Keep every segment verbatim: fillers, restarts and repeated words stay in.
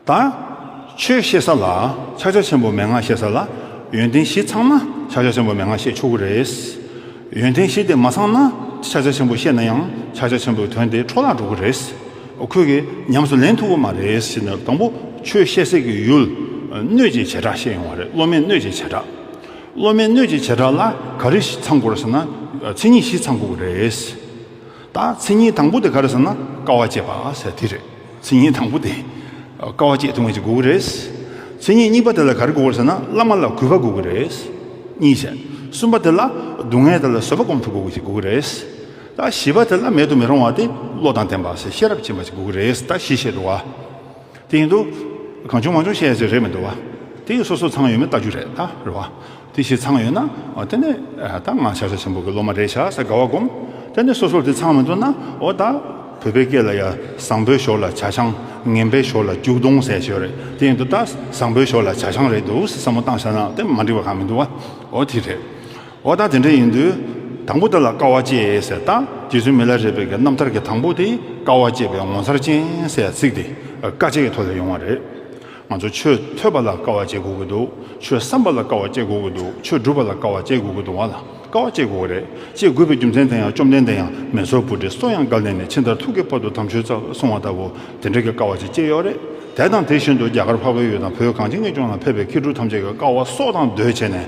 ད་ཆོས་བཤད་ས་ལ་ཕྱག་རྒྱ་ཆེན་པོའི་མན་ངག་བཤད་ས་ལ་ཡོན་ཏན་བཞི་ཚང་ན་ཕྱག་རྒྱ་ཆེན་པོའི་མན་ངག་བཤད་ཆོག་གི་རེད། ཡོན་ཏན་བཞི་དེ་མ་ཚང་ན་ཕྱག་རྒྱ་ཆེན་པོ་བཤད་ན་ཡང་ཕྱག་རྒྱ་ཆེན་པོའི་དོན་དེ་འཕྲོ་བརླག་འགྲོ་གི་རེད། ཁོས་གི་ཉམས་སུ་ལེན་ཐུབ་ཀྱི་མ་རེད་ཟེར་ནས། དང་པོ་ཆོས་བཤད་སའི་གི་ཡུལ་སྣོད་ཀྱི་བྱེ་བྲག་བཤད་ཡོང་བ་རེད། སློབ་མའི་སྣོད་ཀྱི་བྱེ་བྲག་སློབ་མའི་སྣོད་ཀྱི་བྱེ་བྲག་ལ་ག་རེ་ཚང་དགོས་རེད་ཟེར་ན། མཚན་ཉིད་བཞི་ཚང་དགོས་ཀྱི་རེད། ད་མཚན་ཉིད་དང་པོ་དེ་ག་རེ་ཟེར་ན་དཀའ་བ་སྤྱད་པ་ཟེར་དེ་རེད། མཚན་ཉིད་དང་པོ་དེ་དཀའ་བ་སྤྱད་ཐུབ་མཁན་ཅིག་དགོས་ཀྱི་རེད། མཚན་ཉིད་གཉིས་པ་དེ་ལ་ག་རེ་དགོས་ཀྱི་རེད་ཟེར་ན་བླ་མ་ལ་གུས་པ་དགོས་ཀྱི་རེད། གཉིས་བྱས། གསུམ་པ་དེ་ལ་སྡུག་བསྔལ་དེ་ལ་བཟོད་པ་སྒོམ་ཐུབ་དགོས་ཀྱི་དགོས་ཀྱི་རེད། ད་བཞི་པ་དེ་ལ་མེད་དུ་མི་རུང་བ་དེ་བློ་དང་ལྡན་པ་ཟེར་ཤེས་རབ་ཅན་པ་ཅིག་དགོས་ཀྱི་རེད། ད་བཞི་བཤད་འདུག་བ། དེ་ཡིན་དུས་གང་བྱུང་མང་བྱུང་བཤད་ཡ་ཅིག་རེད་མི་འདུག་བ། དེ་ཡི་སོ་སོ་ཚང་ཡོད་མེད་ལྟ་རྒྱུ་རེད། ད་རེད་བ། དེ་བཞི་ཚང་ཡོད་ན། ཨ་དེ་ནས་ཨ་ད་ང་ཕྱག་རྒྱ་ཆེན་པོ་གི་སློབ་མ་རེད་ཤག་ཟེར་དགའ་བ་སྒོམ། དེ་ནས་སོ་སོར་དེ་ཚང་མི་འདུག་ན། འོ་ད་བོད་པའི་སྐད་ལ་ཡ་བཟང་པོའི་ཞོར་ལ་བྱ་ཆང་། ངན་པའི་ཞོར་ལ་རྒྱུག་གདོང་ཟེར་ཞོར་རེད། དེ་ཡིན་དུས་ད་བཟང་པོའི་ཞོར་ལ་བྱ་ཆང་རེད་འདུག་ཟེར་བསམ་བློ་བཏང་བཞག་ན་དེ་མ་འགྲིག་པ་གང་མི་འདུག་བ། འོ་དེ་རེད། འོ་ད་དེ་འདྲ་ཡིན་དུས། དང་པོ་དེ་ལ་དཀའ་བ་སྤྱད་ཟེར། ད་རྗེ་བཙུན་མི་ལ་རས་པའི་གི་རྣམ་ཐར་གྱི་དང་པོ་དེ་དཀའ་བ་སྤྱད་པའི་ངོ་མཚར་ཅན་ཟེར་ཚིག་དེ་དཀའ་སྤྱད་ཀྱི་ཐོག་ལ་ཡོང་བ་རེད། ང་ཚོ་ཆོས་ཐོས་པ་ལ་དཀའ་བ་སྤྱད་དགོས་ཀྱི་འདུག་ཆོས་བསམ་པ་ལ་དཀའ་བ་སྤྱད་དགོས་ཀྱི་འདུག་ཆོས་སྒྲུབ་པ་ལ་དཀའ་བ་སྤྱད་དགོས་ཀྱི་འདུག་བ་ལ་དཀའ་བ་སྤྱད་དགོས་ཀྱི་རེད། སྤྱད་དགོས་པའི་རྒྱུ་མཚན་དེ་ཡང་བཅོམ་ལྡན་འདས་ཡང་མེ་སོར་བུ་ཏྲའི་སོ་ཡང་བཀལ་ནས་ནི། ཕྱི་མཐར་ཐུག་གི་བར་དུ་དམ་ཆོས་བཙལ་གསུང་བ་ལྟ་བུ་དེ་འདྲ་གི་དཀའ་བ་ཅིག་སྤྱད་ཡོད་རེད། དེ་དང་དེ་བཞིན་དུ་རྒྱ་གར་འཕགས་པའི་ཡུལ་དང་བོད་གངས་ཅན་གྱི་ལྗོངས་ལ་ཕེབས་པའི་མཁས་གྲུབ་ཐམས་ཅད་ཀྱིས་དཀའ་བ་སྲོག་དང་བསྡོས་བྱས་ནས།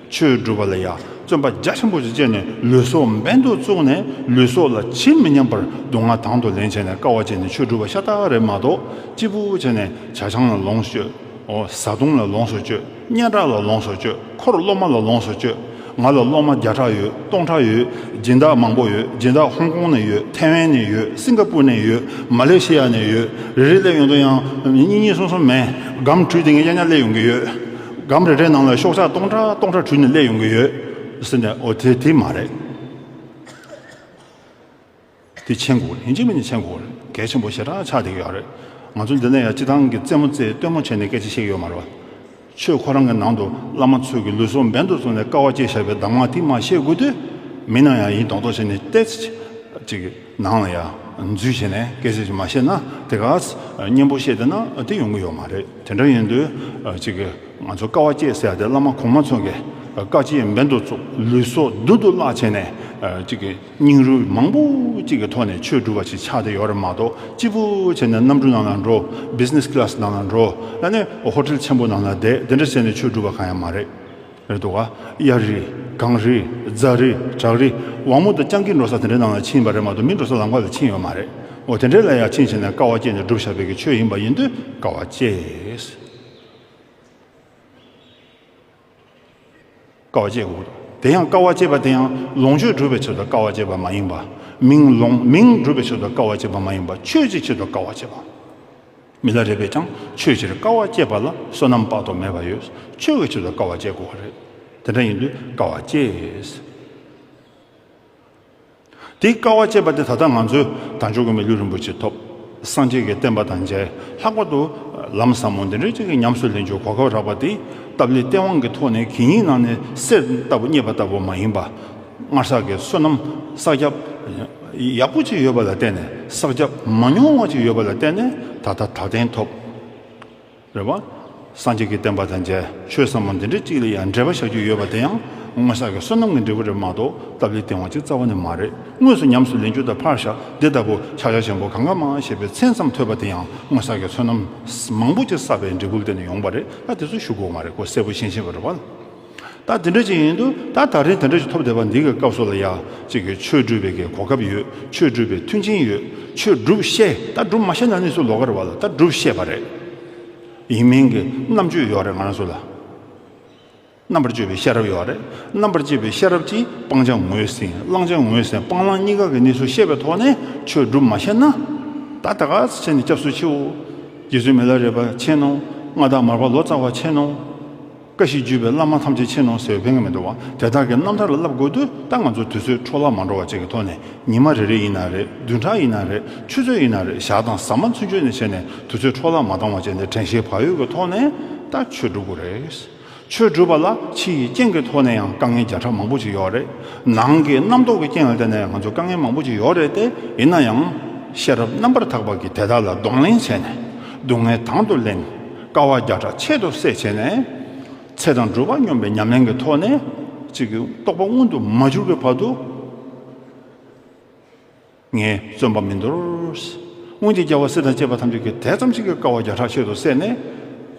ཆོས་སྒྲུབ་པ་ལ་ཡང་བརྩོན་པ་རྒྱ་ཆེན་པོ་ཞིག་བསྐྱེད་ནས་ལུས་སྲོག་འབེན་དུ་བཙུགས་ནས། ལུས་སྲོག་ལ་ཇི་མི་སྙམ་པར་སྡུག་བསྔལ་དང་དུ་ལེན་བྱས་ནས་དཀའ་བ་སྤྱད་ནས་ཆོས་སྒྲུབ་པ་ཤ་སྟག་རེད་མ་གཏོགས། སྐྱིད་པོ་བྱས་ནས་ཇ་ཆང་ལ་ལོངས་སྤྱོད། འོ་བཟའ་བཏུང་ལ་ལོངས་སུ་སྤྱོད། སྙན་གྲགས་ལ་ལོངས་སུ་སྤྱོད། འཁོར་སློབ་མ་ལ་ལོངས་སུ་སྤྱོད། ང་ལ་སློབ་མ་བརྒྱ་ཕྲག་ཡོད། སྟོང་ཕྲག་ཡོད། སྦྱིན་བདག་མང་པོ་ཡོད། སྦྱིན་བདག་ཧོང་ཀོང་ནས་ཡོད། ཐའེ་ཝན་ནས་ཡོད། སིང་ག་པུར་ནས་ཡོད། མ་ལེ་ཤི་ཡ་ནས་ཡོད། རེ་རེ་སླེབས་ཡོང་དུས་ཡང་གཉིས་གཉིས་གསུམ་གསུམ་མིན། སྒམ་དྲུས་དེ་ངས་གཡར་ཉག་སླེབས་ཡོང་གི་ཡོད། སྒམ་རེ་རེའི་ནང་ལ་ཤོག་ཆག་སྟོང་ཕྲག་སྟོང་ཕྲག་དྲུས་ནས་སླེབས་ཡོང་གི་ཡོད་ཟེར་ནས། འོ་དེ་དེ་མ་རེད། དེ་མཁྱེན་དགོས་རེད། ཡིན་གཅིག་མིན་གཅིག་མཁྱེན་དགོས་རེད། གལ་ཆེན་པོ་ཞེ་དྲག་ཆགས་བསྡད་ཀྱི་ཡོད་རེད། ང་ཚོ་འདི་ནས་ཡང་སྤྱི་བཏང་གི་རྩེད་མོ་རྩེ་སྟོན་མོ་བྱས་ནས་སྐད་ཆ་བཤད་ཀྱི་ཡོད་མ་རེད་བ། ཆོས་ཁོ་རང་གི་ནང་དུ་བླ་མ་ཚོས་ཀྱི་ལུས་སྲོག་འབེན་དུ་བཙུགས་ནས་དཀའ་བ་སྤྱད་བཞག་པའི་གདམས་ངག་དེ་མར་བཤད་དགོས་དུས། མི་ནང་ཡང་ཡིན་མདོག་མདོག་བྱས་ནས་ཏོག་ཙམ་ཅིག་ནང་ལ་ཡང་འཛུལ་བྱས་ནས་སྐད་ཆ་ཅིག་མ་བཤད་ན། དེ་ག་སྙན་པོ་བཤད་བསྡད་ན་དེ་ཡོང་གི་ཡོད་མ་རེད། དེ་འདྲ་ཡིན་དུས་ཅིག་གི་ང་ཚོ་དཀའ་བ་སྤྱད་ཟེར་ཡ་དེ་བླ་མ་གོང་མ་ཚོ་གིས་དཀའ་སྤྱད་འབེན་དུ་བཙུགས། ལུས་སྲོག་རྡུལ་དུ་བརླག་བྱས་ནས་ཅིག་གི་སྙིང་རུས་མང་པོ་ཅིག་གི་ཐོག་ནས་ཆོས་སྒྲུབ་པ་ཞིག་ཆགས་བསྡད་ཡོད་རེད་མ་གཏོགས། སྐྱིད་པོ་བྱས་ནས་གནམ་གྲུ་ནང་ལ་འགྲོ། བྷི་ཛི་ནེ་སི་ཀི་ལ་སི་ནང་ལ་འགྲོ། ཨ་ནི་ཧོ་ཊེལ་ཆེན་པོ་ནང་ལ་བསྡད། དེ་འདྲ་བྱས་ནས་ཆོས་སྒྲུབ་པ་གང་ཡང་མ་རེད། རེད་འདུག་ག་གཡའ་རི། གངས་རི། རྫ་རི། བྲག་རི། ཝང་མོ་དང་སྤྱང་ཀི་འགྲོ་ས་དེ་འདྲའི་ནང་ལ་ཕྱིན་པ་རེད་མ་གཏོགས། མི་འགྲོ་ས་ལམ་ཁ་ལ་ཕྱིན་ཡོད་མ་རེད། འོ་དེ་འདྲའི་ལ་ཡང་ཕྱིན་བྱས་ནས་དཀའ་བ་སྤྱད་ནས་སྒྲུབ་བཞག་པའི་གི་ཆོས་ཡིན་པ་ཡིན་དུས་དཀའ་བ་སྤྱད། དཀའ་བ་སྤྱད་དགོས་འདུག་དེ་ཡང་དཀའ་བ་སྤྱད་པ་དེ་ཡང་ལོངས་སྤྱོད་སྒྲུབ་པའི་ཆེད་དུ་དཀའ་བ་སྤྱད་པ་མ་ཡིན་པ། མིང་ལོངས་མིང་སྒྲུབ་པའི་ཆེད་དུ་དཀའ་བ་སྤྱད་པ་མ་ཡིན་པ། ཆོས་ཀྱི་ཆེད་དུ་དཀའ་བ་སྤྱད་པ། མི་ལ་རས་པས་ཀྱང་ཆོས་ཕྱིར་དཀའ་བ་སྤྱད་པ་ལ་བསོད་ནམས་དཔག་ཏུ་མེད་པ་ཡོད། ཆོས་ཀྱི་ཆེད་དུ་དཀའ་བ་སྤྱད་དགོས་པ་རེད། དེ་འདྲ་ཡིན་དུས་དཀའ་བ་སྤྱད། དེའི་དཀའ་བ་སྤྱད་པ་དེ་ད་ལྟ་ང་ཚོས་དལ་འབྱོར་གྱི་མི་ལུས་རིན་པོ་ཆེ་ཐོབ། སངས་རྒྱས་ཀྱི་བསྟན་པ་དང་མཇལ། ལྷག་པར་དུ་ལམ་ཟབ་མོ་འདི་འདྲའི་ཅིག་གི་ཉམས་སུ་ལེན་རྒྱུའི་གོ་སྐབས་རག་པ་དེ་སྟབས་ལེགས་སྟེས་དབང་གི་ཐོག་ནས་གད་སྙིགས་ནང་ནས་གསེར་ལྟ་བུ་རྙེད་པ་ལྟ་བུ་མ་ཡིན་པ། སྔར་བསགས་ཀྱི་བསོད་ནམས་བསགས་རྒྱབ་ཡག་པོ་ཅིག་ཡོད་པ་ལ་བརྟེན་ནས། བསགས་རྒྱབ་མ་ཉུང་བ་ཅིག་ཡོད་པ་ལ་བརྟེན་ནས་ད་ལྟ་དལ་རྟེན་ཐོབ། རེད་བ། སངས་རྒྱས་ཀྱི་བསྟན་པ་དང་མཇལ། ཆོས་ཟབ་མོ་འདི་འདྲའི་ཅིག་ལ་ཡང་འབྲེལ་བ་བཞག་རྒྱུ་ཡོད་པ་དེ་ཡང་སྔར་བསགས་ཀྱི་བསོད་ནམས་ཀྱི་འབྲས་བུ་རེད་མ་གཏོགས། སྟབས་ལེགས་སྟེས་དབང་ཅིག་རྩ་བ་ནས་མ་རེད། དངོས་སུ་ཉམས་སུ་ལེན་རྒྱུ་དང་ཕར་བཞག་འདི་ལྟ་བུ་ཕྱག་རྒྱ་ཆེན་པོ་གང་ག་མང་ཞེས་པའི་མཚན་ཙམ་ཐོས་པ་དེ་ཡང་སྔར་བསགས་ཀྱི་བསོད་ནམས་མང་པོ་ཅིག་བསགས་པའི་འབྲས་བུ་ལ་བརྟེན་ནས་ཡོང་བ་རེད། ད་དེ་ཚོ་ཞུ་དགོས་མ་རེད། ཁོ་གསལ་པོ་ཤེས་ཤེས་པ་རེད་བ། ད་དེ་འདྲ་ཅིག་ཡིན་དུས། ད་ད་རེས་དེ་འདྲ་ཅིག་ཐོབ་བསྡད་པ་འདི་གི་སྐབས་སུ་ལ་ཡ་ཅིག་གི་ཆོས་སྒྲུབ་པའི་གི་གོ་སྐབས་ཡོད། ཆོས་སྒྲུབ་པའི་མཐུན་རྐྱེན་ཡོད། ཆོས་སྒྲུབ་ཤེས། ད་སྒྲུབ་མ་ཤེས་ན་ནི་སུ་ལོག་གི་རེད་བ་ལ། ད་སྒྲུབ་ཤེས་པ་རེད། ཡིན་མིན་གྱི་རྣམ་དཔྱོད་ཡོད་རེད་ང་རང་ཚོ་ལ། རྣམ་པར་དཔྱོད་པའི་ཤེས་རབ་ཡོད་རེད། རྣམ་པར་དཔྱོད་པའི་ཤེས་རབ་ཀྱིས་སྤང་བྱ་ངོས་ཟིན། བླང་བྱ་ངོས་ཟིན། སྤང་བླང་གཉིས་ཀ་གི་གནས་ཚུལ་ཤེས་པའི་ཐོག་ནས་ཆོས་སྒྲུབ་མ་ཤེས་ན། ད་ད་ག་ཚོད་བྱས་ནས་སྐྱབས་སུ་མཆིའོ། རྗེ་བཙུན་མི་ལ་རས་པ་མཁྱེན་ནོ། མངའ་བདག་མར་པ་ལོ་ཙཱ་བ་མཁྱེན་ནོ། བཀྲ་ཤིས་བརྒྱུད་པའི་བླ་མ་ཐམས་ཅད་མཁྱེན་ནོ་ཟེར་བའི་ཕན་གྱི་མི་འདུག་བ། དེ་དག་གི་རྣམ་ཐར་ལ་བསླབ་དགོས་དུས། ད་ང་ཚོ་དུས་ཚོད་འཕྲོ་བརླག་མ་འགྲོ་བ་ཅིག་གི་ཐོག་ནས། ཉི་མ་རེ་རེ་ཡིན་ན་རེད། བདུན་ཕྲག་ཡིན་ན་རེད། ཆུ་ཚོད་ཡིན་ན་རེད། ཞག་དང་ཟ་མ་ཚུན་ཆོད་ནས་བྱས་ནས་དུས་ཚོད་འཕྲོ་བརླག་མ་བཏང་བ་བྱས་ནས་དྲན་ཤེས་བག་ཡོད་ཀྱི་ཐོག་ནས་ད་ཆོས་སྒྲུབ་དགོས་རེད། ཆོས་སྒྲུབ་པ་ལ་ཕྱི་ཡི་རྐྱེན་གྱི་ཐོག་ནས་ཡང་དཀའ་ངལ་བརྒྱ་ཕྲག་མང་པོ་ཅིག་ཡོད་རེད། ནང་གི་རྣམ་རྟོག་གི་རྐྱེན་ལ་བརྟེན་ནས་ང་ཚོ་དཀའ་ངལ་མང་པོ་ཅིག་ཡོད་རེད་དེ། ཡིན་ན་ཡང་ཤེས་རབ་རྣམ་པར་དག་པ་གིས་དེ་དག་ལ་གདོང་ལེན་བྱས་ནས། སྡུག་བསྔལ་དང་དུ་ལེན། དཀའ་བ་བརྒྱ་ཕྲག་ཆེད་དུ་བསལ་བྱས་ནས། ཚེ་དང་སྒྲུབ་པ་སྙོམས་པའི་ཉམས་ལེན་གྱི་ཐོག་ནས་ཅིག་གི་རྟོགས་པ་མངོན་དུ་མ་གྱུར་བའི་བར་དུ། ངས་བརྩོན་པ་མི་འདོར། སྔོན་གྱི་རྒྱལ་བ་སྲས་དང་བཅས་པ་ཐམས་ཅད་ཀྱིས་དེ་ཙམ་ཞིག་གི་དཀའ་བ་བརྒྱ་ཕྲག་ཆེད་དུ་བསལ་ནས།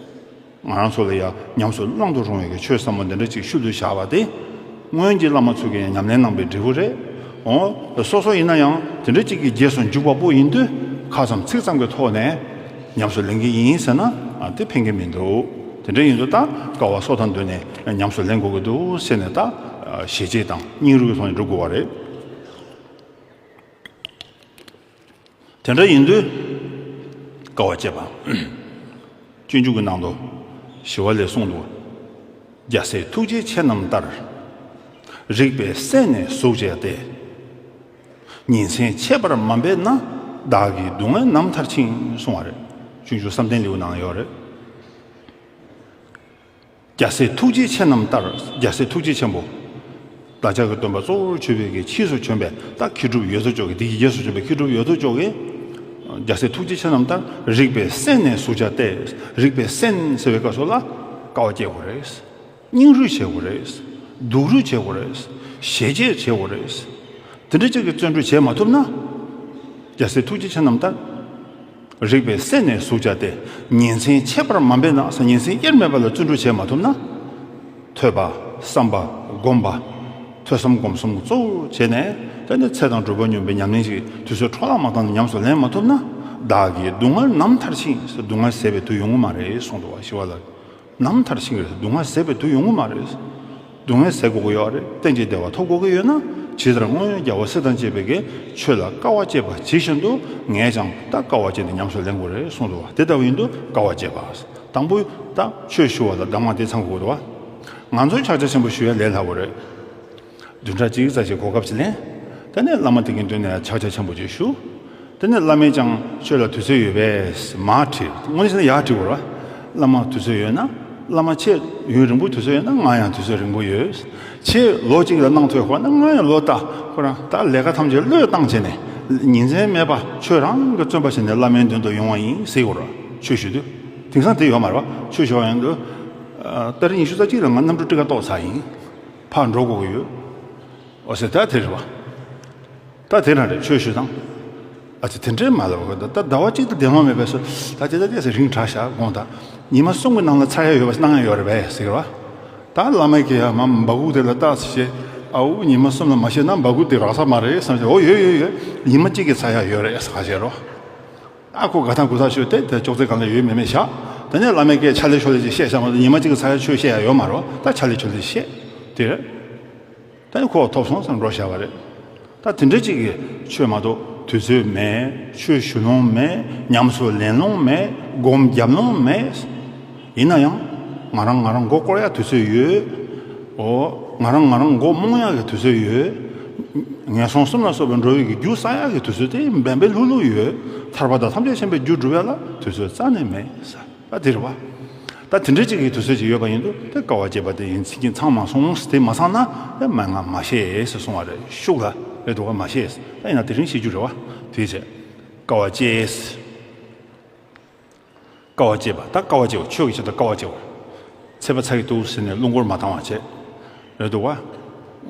ང་རང་ཚོ་ལ་ཡང་ཉམས་སུ་བླང་དུ་རུང་བའི་ཆོས་ཟབ་མོ་འདི་འདྲ་ཅིག་ཤུལ་དུ་བཞག་པ་དེ། སྔོན་གྱི་བླ་མ་ཚོ་གིས་ཉམས་ལེན་གནང་པའི་འབྲས་བུ་རེད། འོ། སོ་སོ་ཡིན་ན་ཡང་དེ་འདྲ་ཅིག་གི་རྗེས་སུ་འཇུག་པ་པོ་ཡིན་དུས། ཁ་ཙམ་ཚིག་ཙམ་གྱི་ཐོག་ནས་ཉམས་སུ་ལེན་གྱི་ཡིན་ཟེར་ན། ཨ། དེ་ཕན་གྱི་མི་འདུག་དེ་འདྲ་ཡིན་དུས་ད་དཀའ་བ་སྲོག་དང་བསྡོས་ནས་ཉམས་སུ་ལེན་དགོས་ཀྱི་འདུག་ཟེར་ནས། ད་ཞེ་བཅད་དང་སྙིང་རུས་ཀྱི་ཐོག་ནས་འགྲོ་དགོས་པ་རེད། དེ་འདྲ་ཡིན་དུས་དཀའ་བ་སྤྱད་པ། སྤྱོད་འཇུག་གི་ནང་དུ་ཞི་བ་ལྷས་གསུངས་འདུག་རྒྱལ་སྲས་ཐུགས་རྗེ་ཆེ་རྣམས་ལྟར། རིག་པའི་སེམས་ནི་གཟུགས་བྱས་ཏེ། ཉིན་མཚན་ཆད་པར་མ་འབད་ན། བདག་གི་སྡུག་བསྔལ་རྣམ་མཐར་ཕྱིན། གསུངས་པ་རེད། སྤྱོད་འཇུག་བསམ་གཏན་ལེའུ་ནང་ཡོད་རེད། རྒྱལ་སྲས་ཐུགས་རྗེ་ཆེ་རྣམས་ལྟར། རྒྱལ་སྲས་ཐུགས་རྗེ་ཆེན་པོ། བདག་ཅག་གི་སྟོན་པ་གཙོ་བོར་གྱུར་པའི་གི་ཕྱིས་སུ་བྱོན་པའི་ད་མཁས་གྲུབ་ཡོངས་རྫོགས་མཆོག་གིས། དེ་ཡི་རྗེས་སུ་བྱོན་པའི་མཁས་གྲུབ་ཡོངས་རྫོགས་མཆོག་གིས། རྒྱལ་སྲས་ཐུགས་རྗེ་ཆེ་རྣམས་ལྟར། རིག་པའི་སེམས་ནི་གཟུགས་བྱས་ཏེ། རིག་པའི་སེམས་ཟེར་བའི་སྐབས་སུ་ལ་དཀའ་བ་སྤྱད་དགོས་རེད། སྙིང་རུས་བྱེད་དགོས་རེད། སྡུག་རུས་བྱེད་དགོས་རེད། ཞེ་བཅད་བྱེད་དགོས་རེད། དེ་འདྲ་ཅིག་གི་བརྩོན་འགྲུས་བྱེད་མ་ཐུབ་ན། རྒྱལ་སྲས་ཐུགས་རྗེ་ཆེ་རྣམས་ལྟར། རིག་པའི་སེམས་ནི་གཟུགས་བྱས་ཏེ། ཉིན་མཚན་ཆད་པར་མ་འབད་ན་ཟེར། ཉིན་མཚན་དབྱེར་མེད་པ་ལ་བརྩོན་འགྲུས་བྱེད་མ་ཐུབ་ན། ཐོས་པ། བསམ་པ། སྒོམ་པ། ཐོས་བསམ་སྒོམ་གསུམ་གཙོ་བོར་བྱས་ནས། དེ་ནས་ཚེ་དང་སྒྲུབ་པ་སྙོམས་པའི་ཉམས་ལེན་ཞིག་དུས་ཚོད་འཕྲོ་བརླག་མ་བཏང་ནས་ཉམས་སུ་ལེན་མ་ཐུབ་ན། བདག་གི་སྡུག་བསྔལ་རྣམ་མཐར་ཕྱིན་ཟེར། སྡུག་བསྔལ་ཟད་པའི་དུས་ཡོང་གི་མ་རེད་གསུངས་འདུག་པ། ཞི་བ་ལྷས། རྣམ་མཐར་ཕྱིན་གྱི་རེད། སྡུག་བསྔལ་ཟད་པའི་དུས་ཡོང་གི་མ་རེད། སྡུག་བསྔལ་ཟད་དགོས་ཀྱི་ཡོད་རེད། གཏན་གྱི་བདེ་བ་ཐོབ་དགོས་ཀྱི་ཡོད་ན། ཇི་ལྟར་སྔོན་རྒྱལ་བ་སྲས་དང་བཅས་པའི་གི་ཆོས་ལ་དཀའ་བ་སྤྱད་པ་ཇི་བཞིན་དུ། ངས་ཀྱང་ད་དཀའ་བ་སྤྱད་ནས་ཉམས་སུ་ལེན་དགོས་རེད་གསུངས་འདུག་པ། དེ་ལྟ་བུ་ཡིན་དུས་དཀའ་བ་སྤྱད་པ། དང་པོ་ད་ཆོས་ཞུ་བ་ལ་གདམས་ངག་དེ་ཚང་དགོས་འདུག་པ། ང་ཚོས་ཕྱག་རྒྱ་ཆེན་པོ་ཞུ་ཡ་ལས་སླ་པོ་རེད། བདུན་ཕྲག་གཅིག་ཙམ་ཞིག་གོ་སྐབས་ཅིག་ལེན། དེ་ནས་བླ་མ་དེ་གི་མདུན་ནས་ཕྱག་རྒྱ་ཆེན་པོ་ཅིག་ཞུ། དེ་ནས་བླ་མས་ཀྱང་ཁྱོད་ལ་དུས་ཚོད་ཡོད་པས་མར་དྲིས། དངོས་གནས་བྱས་ན་ཡར་དྲི་དགོས་རེད་པ། བླ་མ་དུས་ཚོད་ཡོད་ན། བླ་མ་ཁྱེད་ཡུན་རིང་པོ་དུས་ཚོད་ཡོད་ན། ང་ཡང་དུས་ཚོད་རིང་པོ་ཡོད། ཁྱེད་ལོ་གཅིག་ལ་གནང་ཐུབ་ཁོ་ན། ང་ཡང་ལོ་ལྟ་ཁོ་རང་ད་ལས་ཀ་ཐམས་ཅད་བློས་བཏང་བྱས་ནས། ཉིན་མཚན་མེད་པ་ཁྱོད་རང་གི་བརྩོན་པ་བྱས་ནས་བླ་མའི་མདུན་དུ་ཡོང་བ་ཡིན་ཟེར་དགོས་རེད་པ། ཆོས་ཞུ་དུས། དེང་སང་དེ་ཡོད་མ་རེད་པ། ཆོས་ཞུ་བ་ཡིན་དུས། ཨ། ཏ་རིག་ཉི་ཤུ་རྩ་གཅིག་ལ་ང་གནམ་གྲུ་ཊི་ཀཊ་བཏོག་ཚར་ཡིན། ཕར་འགྲོ་དགོས་ཀྱི་ཡོད། འོ་ཟེར། ད་དེ་རེད་པ། ད་དེ་རང་རེད། ཆོས་ཞུ་སྟངས། ཨ་ཙི། དེ་འདྲས་མ་ལབ་གི། ད་ཟླ་བ་གཅིག་དང་ལྡན་མ་མེད་པས་སོ། ད་དེ་ད་དེ་ཟེར་རིང་དྲགས་ཤག་དགོངས་དག་ཉི་མ་གསུམ་གྱི་ནང་ལ་ཚར་ཡ་ཡོད་པ་གནང་ཡ་ཡོད་རེད་པས་ཟེར་གི་རེད་པ། ད་བླ་མ་གིས་ཡ་མ་འབའ་ཁུག་དེ་ལ་བལྟས་བྱས། ཨའུ། ཉི་མ་གསུམ་ལ་མ་བཤད་ན་འབའ་ཁུག་དེ་རག་ས་མ་རེད་བསམ་བྱས། འོ་ཡོད་ཡོད་ཡོད། ཉི་མ་གཅིག་གིས་ཚར་ཡ་ཡོད་རེད་ཟེར་ག་བྱས་རོ། ཨ་ཁོ་དགའ་ཐང་དགའ་ཐང་ཤོད་དེ། དེ་ཅོག་ཙེ་སྒང་ལ་ཡོད་མེད་མེད་བཞག་དེ་ནས་བླ་མས་ཀྱིས་ཆ་ལེ་ཆོ་ལེ་ཅིག་བཤད་བཞག་མ་གཏོགས། ཉི་མ་གཅིག་གི་ཚར་ཡ་ཆོས་བཤད་ཡ་ཡོད་མ་རེད་པ། ད་ཆ་ལེ་ཆོ་ལེ་ཅིག་བཤད་དེ་རེད། ད་ནི་ཁོ་ཐོབ་སོང་བསམ་འགྲོ་བཞག་པ་རེད། ད་དེ་འདྲ་ཅིག་གི་ཆོས་མ་གཏོགས་དུས་ཚོད་མེད། ཆོས་ཞུ་ལོང་མེད། ཉམས་སུ་ལེན་ལོང་མེད། སྒོམ་རྒྱབ་ལོང་མེད། ཡིན་ན་ཡང་ང་རང་ང་རང་མགོ་སྐོར་ཡ་དུས་ཚོད་ཡོད། འོ། ང་རང་ང་རང་མགོ་རྨོངས་ཡག་གི་དུས་ཚོད་ཡོད། ངན་སོང་གསུམ་ལ་སོགས་པའི་འགྲོ་བའི་གི་རྒྱུ་བསགས་ཡག་གི་དུས་ཚོད་དེ་འབད་འབད་ལྷུག་ལྷུག་ཡོད། ཐར་པ་དང་ཐམས་ཅད་མཁྱེན་པའི་རྒྱུ་སྒྲུབ་ཡག་ལ་དུས་ཚོད་རྩ་ནས་མེད་ཟེར། ད་དེ་རེད་པ། ད་དེ་འདྲ་ཅིག་གི་དུས་ཚོད་ཅིག་ཡོད་པ་ཡིན་དུས། དེ་དཀའ་བ་སྤྱད་པ་དེ་ཡིན་ཚིག་གིས་ཚང་མ་སོང་། དེ་མ་ཚང་ན་དེ་མན་ངག་མ་ཤེས་ཟེར་གསུང་བ་རེད། ཤུགས་ལ་རེད་འདུག་ག་མ་ཤེས། ད་ཡིན་ན་དེ་རིང་ཤེས་རྒྱུ་རེད་པ། དེ་བྱས། དཀའ་བ་སྤྱད། དཀའ་བ་སྤྱད་པ། ད་དཀའ་བ་སྤྱད་པ། ཆོས་ཀྱི་ཆེད་དུ་དཀའ་བ་སྤྱད་པ། ཚད་པ་ཚ་གི་འདུག་ཟེར་ནས་རླུང་འཁོར་མ་བཏང་བ་བྱེད། རེད་འདུག་ག་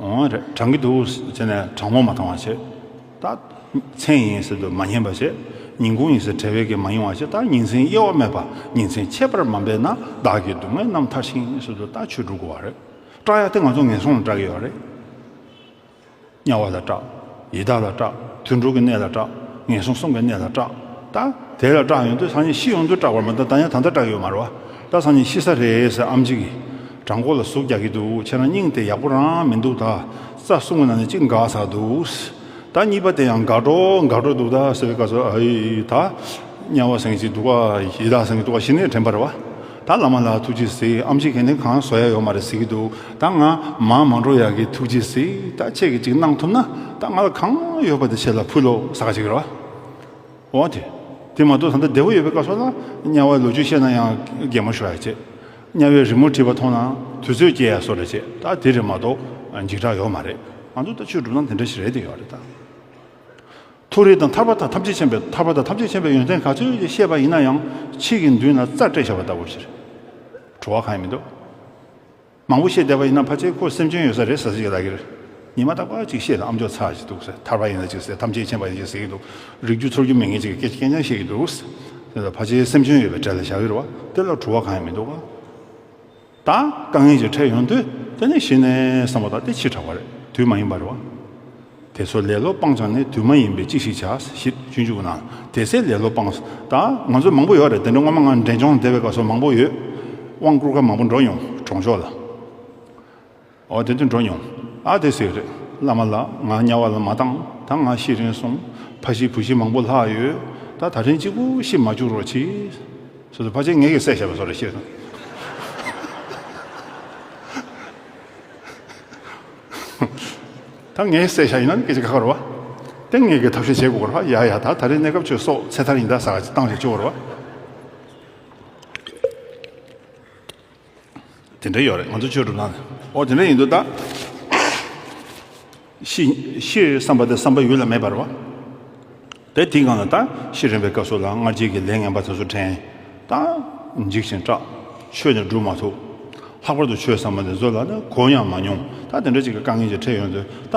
འོ་རེད། གྲང་གི་འདུག་ཟེར་ནས་གྲང་མོ་མ་བཏང་བ་བྱེད། ད་མཚན་ཡིན་ཟེར་དུས་མ་ཉན་པ་བྱེད། ཉིན་གུང་ཡིན་ཟེར་བྲེལ་བའི་གི་མ་ཡོང་བ་བྱེད། ད་ཉིན་མཚན་དབྱེ་བ་མེད་པ། ཉིན་མཚན་ཆད་པར་མ་འབད་ན། བདག་གི་སྡུག་བསྔལ་རྣམ་མཐར་ཕྱིན་ཟེར་དུས། ད་ཆོས་སྒྲུབ་དགོས་པ་རེད། སྐྲག་ཡ་དེ་ང་ཚོ་ངན་སོང་ལ་སྐྲག་གི་ཡོད་རེད། དམྱལ་བ་ལ་སྐྲག་ཡི་དྭགས་ལ་སྐྲག་དུད་འགྲོ་གི་གནས་ལ་སྐྲག་ངན་སོང་གསུམ་གྱི་གནས་ལ་སྐྲག་ད་དེ་ལ་སྐྲག་ཡོང་དུས། སང་ཉིན་ཤི་ཡོང་དུས་སྐྲག་པ་མ་གཏོགས། ད་ཡང་ད་ལྟ་སྐྲག་ཡོད་མ་རེད་པ། ད་སང་ཉིན་ཤི་ས་རེད་ཟེར། ཨེམ་ཆི་གིས་བྲང་ཁོག་ལ་ཟུག་རྒྱག་གི་འདུག་ཁྱེད་རང་སྙིང་དེ་ཡག་པོ་རང་མི་འདུག་ད་རྩ་གསུམ་གྱི་ནང་ནས་གཅིག་འགག་ཚར་འདུག་ད་གཉིས་པ་དེ་ཡང་འགག་འགྲོ་འགག་འགྲོ་འདུག་ད་ཟེར་བའི་སྐབས་སུ། ཨ་ཡི། ད་དམྱལ་བ་ཟེར་མཁན་ཅིག་འདུག་ག་ཡི་དྭགས་ཟེར་མཁན་འདུག་ག་ཞི་གནས་དྲན་པ་རེད་པ། ད་བླ་མ་ལ་ཐུགས་རྗེས་གཟིགས། ཨེམ་ཆི་གིས་ནི་གང་བཟོ་ཡ་ཡོད་མ་རེད་ཟེར་གྱི་འདུག་ད་ང་མར་མ་འགྲོ་ཡག་གི་ཐུགས་རྗེས་གཟིགས། ད་ཁྱེད་ཀྱིས་ཅིག་གནང་ཐུབ་ན། ད་ང་ལ་གང་ཡོད་པ་དེ་ཁྱེད་ལ་ཕུལ་ལོ་ཟེར་ག་ཅིག་རེད་པ། འོ་དེ། དེ་མ་གཏོགས་ད་ལྟ་བདེ་པོ་ཡོད་པའི་སྐབས་སུ་ལ་དམྱལ་བའི་ལོ་རྒྱུས་བཤད་ན་ཡང་གད་མོ་ཤོར་ཡ་བྱེད། དམྱལ་བའི་རི་མོ་བྲིས་པ་མཐོང་ན་དུས་ཚོད་སྐྱེལ་ཡ་བཟོ་འདྲ་བྱེད། ད་དེ་རེད་མ་གཏོགས་འཇིགས་སྐྲག་ཡོད་མ་རེད། ང་ཚོ་ད་ཆོས་སྒྲུབ་སྟངས་དེ་འདྲ་ཞིག་རེད་དེ་ཡོད་རེད་ད། མཐོ་རིས་དང་ཐར་པ་དང་ཐམས་ཅད་མཁྱེན་པའི་ཐར་པ་དང་ཐམས་ཅད་མཁྱེན་པའི་ཡོན་ཏན་ག་ཚོད་ཅིག་བཤད་པ་ཡིན་ན་ཡང་ཕྱིའི་མདུན་ལ་རྩྭ་སྤྲད་བཞག་པ་ལྟ་བུ་ཞིག་རེད། བྲོ་བ་གང་ཡང་མི་འདུག་མང་པོ་བཤད་བསྡད་པ་ཡིན་ན་ཕལ་ཆེར་ཁོ་སེམས་ཅན་ཡོད་ས་རེད་ཟེར་ཟེར་གྱི་ལབ་ཀྱི་རེད། ཉི་མ་རྟག་པར་ཅིག་བཤད་དང་ཨ་མཆོག་ཚར་ཞིག་འདུག་ཟེར། ཐར་པ་ཡིན་ན་ཅིག་ཟེར། ཐམས་ཅད་མཁྱེན་པ་ཡིན་ཅིག་ཟེར་གྱི་འདུག་རིགས་རྒྱུད་ཚོར་རྒྱུ་མེད་མཁན་ཅིག་གིས་སྐད་ཆ་རྐྱང་རྐྱང་བཤད་ཀྱི་འདུག་ཟེར། ཕལ་ཆེར་སེམས་ཅན་ཡོད་པའི་གྲས་ལ་བཞག་གི་རེད་བ། དེ་ལ་བྲོ་བ་གང་ཡང་མི་འདུག་ག་ད་དཀའ་ངལ་ཅིག་འཕྲད་ཡོང་དུས་དེ་ནས་གཞི་ནས་བསམ་བློ་བཏང་སྟེ་ཕྱི་དྲགས་པ་རེད། དུས་མ་ཡིན་པ་རེད་བ། དེ་ཚོ་ལེ་ལོ་སྤང་བྱ་ནི། དུས་མ་ཡིན་པས་ཅི་ཞིག་བྱ། ཞེས་སྤྱོད་འཇུག་ནང་དེ་ཚེ་ལེ་ལོ་སྤངས། ད་ང་ཚོ་མང་པོ་ཡོད་རེད། དེ་འདྲ་སྔོན་མ་ང་འབྲས་ལྗོངས་བསྡད་པའི་སྐབས་སུ་མང་པོ་ཡོད། དབང་བསྐུར་མཁན་མང་པོ་འགྲོ་མྱོང་གྲོང་ཆོག་ལ། ཨོ་དེ་དུས་འགྲོ་མྱོང་། ཨ་དེ་ཟེར་གི་རེད། བླ་མ་ལགས་ང་དམྱལ་བ་ལ་མ་བཏང་། ད་ང་ཤི་རན་སོང་། ཕ་ཤི་བུ་ཤི་མང་པོ་ལྷག་ཡོད། ད་ད་ཐེངས་གཅིག་པུ་ཤི་མ་བཅུག་རོགས་གྱིས། སོ་སོ་ཕལ་ཆེར་ངེད་ཀྱིས་བསད་བཞག་པ་བཟོ་འདྲ་བཤད་སོང་། ད་ངས་བསད་བཞག་ཡིན་ན་སྐད་ཆ་ཁ་ཁ་རེད་བ། དེ་ངས་ཀྱི་ཐབས་ཤེས་བྱེད་དགོས་རེད་བ། ཡ་ཡ་ད་ད་རེས་གནས་སྐབས་ཆོས་སྲོག་ཚེ་ཐར་ཡིན་ད་ཟེར་ག་ཅིག་བཏང་ཞིག་ཆོག་རེད་བ། དེ་འདྲ་ཡོད་རེད། ང་ཚོ་ཆོས་སྒྲུབ་སྟངས་ནི། ཨོ་དེ་འདྲ་ཡིན་དུས་ད། ཤི་ཤི་བསམ་པ་དེ་བསམ་པ་ཡུལ་ལ་མེད་པ་རེད་བ། དེ་དེའི་སྒང་ལ་ད་ཤི་རན་པའི་སྐབས་སུ་ལ་སྔར་རྗེས་ཀྱི་ལས་ངན་པ་དེ་ཚོ་དྲན། ད་འཇིགས་ཤིང་སྐྲག་ཆོས་ནི་སྒྲུབ་མ་ཐུབ། ལྷག་པར་དུ་ཆོས་ཟེར་བ་དེ་ཚོ་ལ་ནི་གོ་ཡང་མ་མྱོང་། ད་དེ་འདྲ་ཅིག་གི་དཀའ་ངལ་ཅིག་འཕྲད་ཡོང་དུས་ད་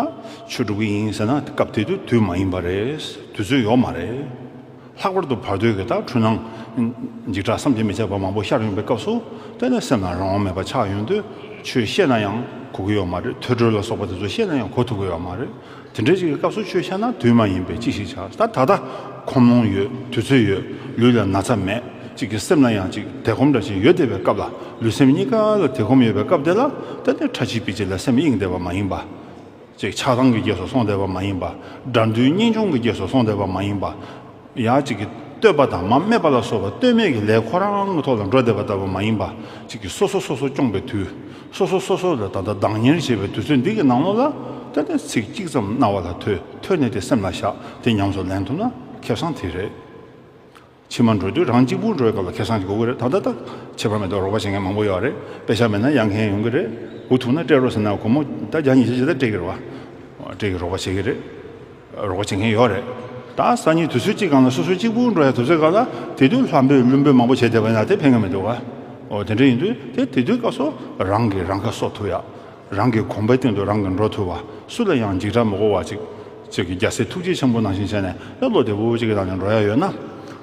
ཆོས་སྒྲུབ་ཀྱི་ཡིན་ཟེར་ན་སྐབས་དེ་དུས་དུས་མ་ཡིན་པ་རེད། དུས་ཚོད་ཡོད་མ་རེད། ལྷག་པར་དུ་བར་དོའི་གི་ད་འཁྲུལ་སྣང་འཇིགས་སྐྲག་བསམ་གྱིས་མི་ཁྱབ་པ་མང་པོ་ཤར་ཡོང་པའི་སྐབས་སུ་དེ་ནས་སེམས་ལ་རང་དབང་མེད་པ་ཆགས་ཡོང་དུས་ཆོས་བཤད་ན་ཡང་གོ་གི་ཡོད་མ་རེད། ཐོས་གྲོལ་ལ་སོགས་པ་དེ་ཚོ་བཤད་ན་ཡང་གོ་ཐུབ་ཀྱི་ཡོད་མ་རེད། དེ་འདྲའི་ཅིག་གི་སྐབས་སུ་ཆོས་བཤད་ན་དུས་མ་ཡིན་པས་ཅི་ཞིག་བྱ། ད་ད་ལྟ་ཁོམ་ལོང་ཡོད། དུས་ཚོད་ཡོད། ལུས་ལ་ན་ཚ་མེད། ཅིག་གི་སེམས་ལ་ཡང་ཅིག་དལ་ཁོམ་འདྲ་ཞིག་ཡོད་བསྡད་པའི་སྐབས་ལ་ལུས་སེམས་གཉིས་ཀ་ལ་དལ་ཁོམ་ཡོད་པའི་སྐབས་དེ་ལ་ད་ནི་ཁྲ་ཆིལ་པིལ་ཆིལ་ལ་སེམས་གཡེང་བསྡད་པ་མ་ཡིན་པ། ཅིག་ཆགས་སྡང་གི་རྗེས་སུ་སོང་བསྡད་པ་མ་ཡིན་པ། དགྲ་འདུལ་གཉེན་སྐྱོང་གི་རྗེས་སུ་སོང་བསྡད་པ་མ་ཡིན་པ། ཡང་ཅིག་གི་བསྟོད་པ་དང་མ་སྨད་པ་ལ་སོགས་པ་ལྟོས་མེད་ཀྱི་ལས་ཁོ་རང་གི་ཐོག་ལ་འགྲོ་བསྡད་པ་ལྟ་བུ་མ་ཡིན་པ། ཅིག་གི་སོ་སོ་སོ་སོ་སྐྱོང་པའི་དུས། སོ་སོ་སོ་སོ་ལ་ད་ལྟ་བདག་གཉེར་བྱེད་པའི་དུས་ཚོད་འདི་གི་ནང་ལོགས་ལ་ད་ལྟ་ཚིག་གཅིག་ཙམ་རྣ་བ་ལ་ཐོས། ཐོས་ནས་དེ་སེམས་ལ་བཞག་དེ་ཉམས་སུ་ལེན་ཐུབ་ན་ཁེ་བཟང་དེ་རེད། ཕྱི་མ་འགྲོ་དུས་རང་གཅིག་པུ་འགྲོ་བའི་སྐབས་ལ་ཁེ་བཟང་ཅིག་དགོས་ཀྱི་རེད། ད་ལྟ་ད་ཁྱད་པར་མེད་དུ་རོགས་པ་བྱེད་མཁན་མང་པོ་ཡོད་རེད། དཔེ་ཆ་མེད་ན་གཡར་མཁན་ཡོང་གི་རེད། སྒུག་ཐུབ་ན་སྤྲད་རོགས་ཟེར་ན་སྒོར་མོ་ད་བརྒྱ་ཉི་ཤུ་ཅིག་ད་སྤྲད་ཀྱི་རེད་བ། སྤྲད་ཀྱི་རོགས་པ་བྱེད་ཀྱི་རེད། རོགས་པ་བྱེད་མཁན་ཡོད་རེད། ད་སང་ཉིན་དུས་ཚོད་གཅིག་སྒང་ལ་སོ་སོ་གཅིག་པུ་འགྲོ་ཡ་དུས་ཚོད་སྒང་ལ་དེ་དུས་ལྷ་འབོད་ཀླུ་འབོད་མང་པོ་བྱས་བསྡད་པ་ཡིན་ན་དེ་ཕན་གྱི་མི་འདུག་ག་འོ་དེ་འདྲ་ཡིན་དུས་དེ་དེ་དུས་སྐབས་སུ་རང་གིས་རང་ཁ་གསོ་ཐུབ་ཡ། རང་གི་གོམ་པའི་སྟེང་དུ་རང་གིས་འགྲོ་ཐུབ་པ། སུ་ལ་ཡང་འཇིགས་སྐྲག་མི་དགོས་པ་ཅིག་ཅིག་གི་རྒྱལ་སྲས་ཐུགས་རྗེ་ཆེན་པོ་ནང་བཞིན་བྱས་ནས་ཡང་བློ་བདེ་པོ་ཅིག་གི་ནང་ནས་འགྲོ་ཡ་ཡོད་ན།